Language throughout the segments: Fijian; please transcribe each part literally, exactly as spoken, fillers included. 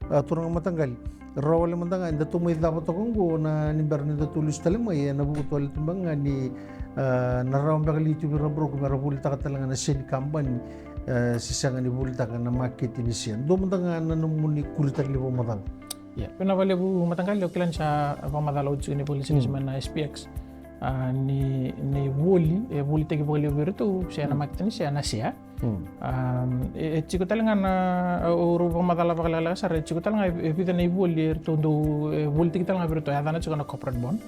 A, turaga mataqali, rawa wale mada ga, eda tou mai cava toka oqo na ni bera ni da tou lesu tale mai, ena vuku tale tu beka ga ni, a, na rawa beka li tu vei ira na broker me ra volitaka tale ga na share ni kabani, e, se sega ni volitaka na makete ni share. Dua mada ga na nomuni kuritaka ni vakamacala. Ia, vinaka vakalevu mataqali, au kila ni sa vakamacala oti tiko ni voli sina mai na S P X. A, ni, ni voli, e volitaki vakalevu vei iratou, se na makete ni share, na share. A, e, e tiko tale ga na, au rau vakamacala vakalekaleka sara, e tiko tale ga e, e vica na ivoli, e ratou dau, e volitaki tale ga vei iratou, e yacana tiko na corporate bond.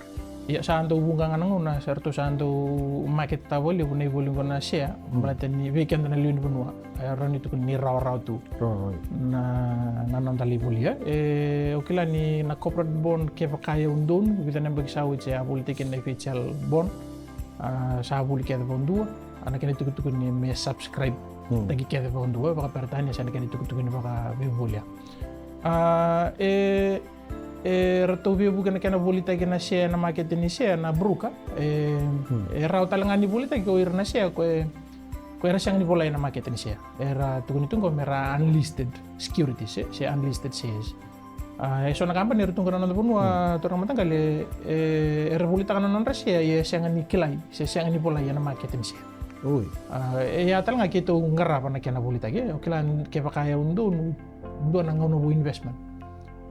Ia, sa dau vuqa ga na gauna, sa ratou sa dau makete taka vakalevu na ivoli oqo na share, baleta ni vei keda na lewe ni vanua, e rawa ni tukuni ni rawarawa tu. Rawarawa. Na, na noda lai volia. E, au kila ni na corporate bond kevaka e au donu, vica na yabaki sa oti a volitaki na F H L bond. A, sa voli kece vakadua. A, na kena itukutuku ni me subscribe taki kece vakadua, vakaperitania, se na kena itukutuku ni vakaveivolia. A, e, e ratou veivuke na kena volitaki na share, na makete ni share, na broker. E, e rawa tale ga ni volitaki o ira na share ko e, ko era sega ni volai na makete ni share. Era tukuni tu qo me ra unlisted securities, e, se unlisted shares. A, e so na kabani era tu qo na noda vanua, turaga mataqali, e, era volitaka na nodra share, ia e sega ni kilai, se sega ni volai ena makete ni share. Oi. A, e, ia tale ga keitou qarava na kena volitaki, e, au kila kevaka e au donu, dua na gauna vou investment.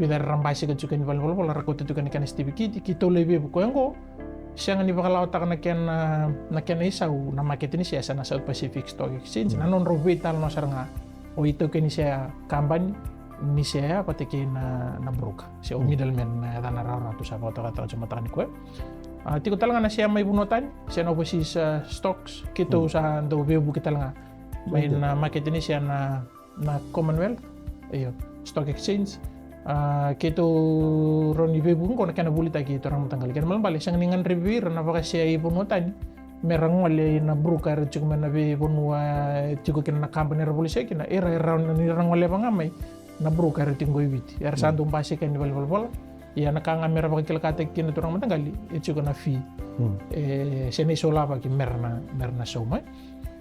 Vica era basika tiko ni valenivolavola, ra kauta tiko na kena certificate, keitou lai veivuke oqo, sega ni vakalawataka na kena, na kena isau na makete ni share, se na South Pacific Stock Exchange, na nodrau veitalanoa sara ga o itaukei ni share kabani, ni share vata kei na, na broker. Se o middleman na yacana rawarawa tu sa vakatokataka tiko mataka nikua. A, tiko tale ga na share mai vanua tani, se na overseas, a, stocks, keitou sa dau veivuke tale ga. Mai na makete ni share na, na Commonwealth, io, Stock Exchange. A, keitou rawa ni veivuke qo na kena volitaki, turaga mataqali. Kena ibalebale, sega ni gadrevi vei ira na vaka-share i vanua tani. Me ra gole ina broker era tiko mai na veivanua, e, tiko kina na kabani era volisaka kina, era, era rawa ni ra goleva ga mai na broker era tiko qo i Viti. Era sa dau basika ni valenivolavola. Ia na ka ga me ra vakakilakataki kina, turaga mataqali, e tiko na fee. E, se na isolavaki me ra na, me ra na sauma.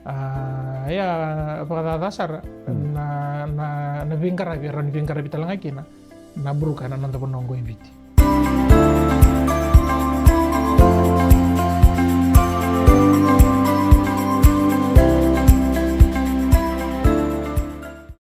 A, ia, vakacaca sara, na, na, na veiqaravi, e rawa ni veiqaravi tale ga kina na broker ena noda vanua qo i Viti.